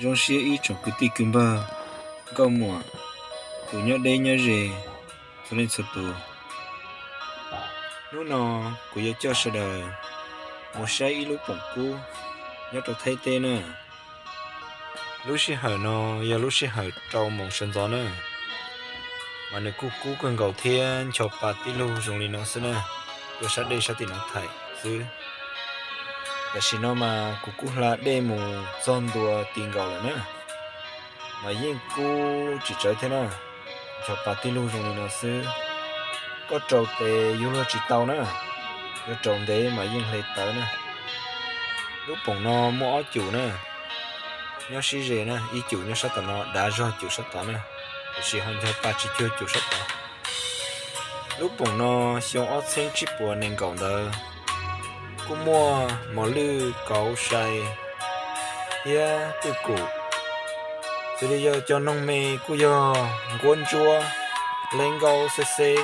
Zoo siab ib tsoom kwv tij kwv npawg, nkauj muam, tus nyob deb nyob ze, txhua leej txhua tus. Hnub no kuv yuav coj sawv daws mus saib ib lub poom kub nyob rau Thaib teb na. Lub sij hawm no yog lub sij hawm rau moos sawv ntxov na, mas nws kuj kub kawg nkaus thiab ncho pa tib lug zoo li no xwb na. Tuaj sab dej sab tim no thaim xwb. Tam sim no mas kuv kuj hla dej mus txog ntua ti nkaus lawm na, mas yeej kub tsis tsawg thiab na. Ncho pa tib lug zoo li no xwb. Koj raus tes yuav luag tsis tau na, yuav raus ntev mas yeej hle tawv na. Lub poom no muaj ob cum na, nyob sib ze na, ib cum nyob sab tom no dav zog cum sab tod na, tiam sis ho ncho pa tsis cuag cum sab tod. Lub poom no xyoo ob txheeb tsib puas nees nkaum ntawd kuj muaj mos lwj kauv sai thiab twj kum. Xws li yog cov noog me kuj yog nquab ntsuab, leeb nkaub xeb xeb,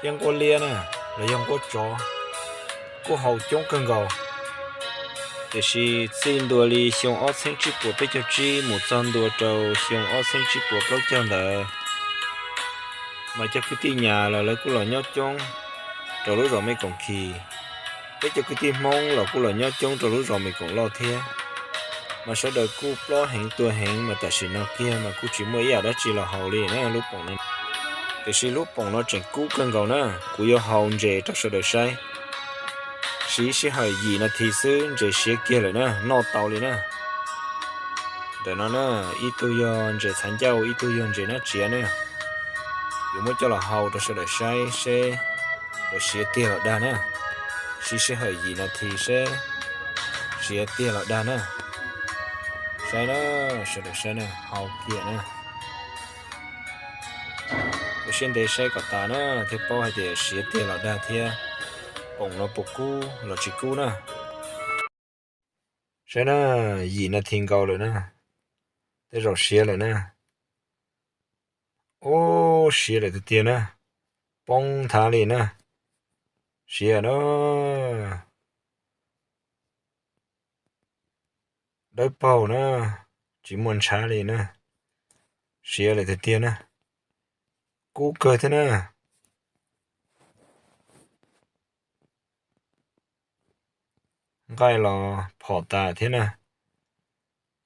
thiab nquab liab na, los yog nquab tsov, kuj haus coob kawg nkaus. Tiam sis txij ntua li xyoo ob txheeb tsib puas peb caug tsib mus txog ntua rau xyoo ob txheeb tsib puas plaub caug ntawd, mas cov kwv tij Nyab los lawv kuj los nyob coob rau lub zos Mes Koom Khis. Peb cov kwv tij Hmoob los kuj los nyob coob rau lub zos Mes Koom Loj thiab. Mas sawv daws kuj plob heev tua heev, mas tam sim no kiag mas kuj tsis muaj ib yam dab tsi los haus li na lub poom no. Tiam sis lub poom no tseem kub kawg nkaus na, kuv yuav haus ntses rau sawv daws saib. Siv sij hawm yim nas this xwb ntses siav kiag lawm na, noj tau li na. Ntawm no na, ib tug yog ntses txhav ncauj, ib tug yog ntses nab tsiav na. Yuav muab coj los haus rau sawv daws saib seb puas siav tiag los dag na. Siv sij hawm yim nas this seb siav tiag los dag na. Saib na, sawv daws saib na, haus kiag na. Ua siab ntev saib kom tas na thiaj paub hais tias siav tiag los dag thiab, poom no puas kub los tsis kub na. Saib na, yim nas this nkaus lawm na, tej zaum siav lawm na. Ub, siav lawm tiag tiag na, poob nthav li na, siav na. Dawb paug na, tsis muaj ntshav li na, siav lawm tiag tiag na, kub kawg thiab na. Nqaij los phom tas thiab na,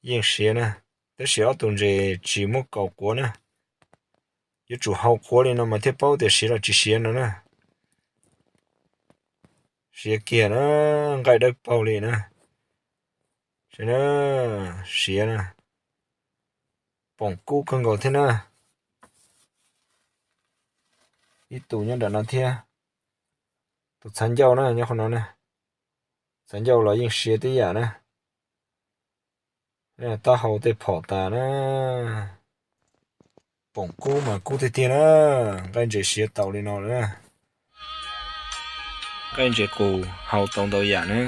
yeej siav na, tab sis ob tug ntses tsis muab kaus quav na, yuav tsum haus quav li no mas thiaj paub tias siav los tsis siav no na. Siav kiag na, nqaij dawb paug li na, saib na, siav na, poom kub kawg nkaus thiab na. Ib tug nyob nram no thiab, tus txhav ncauj na nyob qhov no na, txhav ncauj los yeej siav tib yam na. Taub hau tej phom tas na, poom kub mas kub tiag tiag na, nqaij ntses siav taus li no lawm na. Nqaij ntses qus haus tau ntau yam na,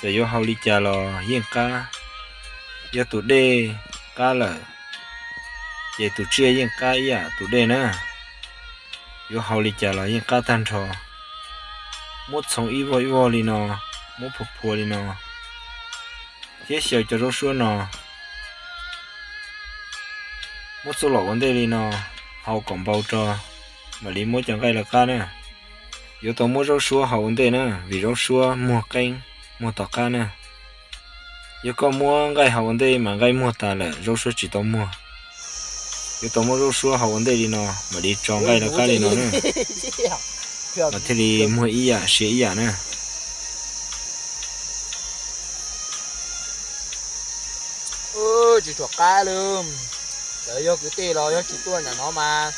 txawm yuav haus li cas los yeej qab. Yog tus dej qab lawm, ces tus tsiaj yeej qab ib yam tus dej na. Yuav haus li cas los yeej qab tag nrho. Muab txhoov ib vog ib vog li no, muab phua phua li no, thiab xyaw cov zaub suab no, muab txuj lom ua ntej li no, haus kom npau rau, mam li muab cov nqaij lawv qab na. Yuav tau muab zaub suab haus ua ntej na, vim zaub suab muag qeeb, muag tom qab na. Yog koj muab nqaij haus ua ntej mas nqaij muag tas lawm, zaub suab tsis tau muag. Yuav tau muab zaub suab haus ua ntej li no mam li tso nqaij lawv qab li no na, mas thiaj li muag ib yam siav ib yam na. Tsis tshua qab li. Cov yog kwv tij los yog tsis tuaj nram no mas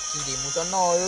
tsis ntim mus tso noj.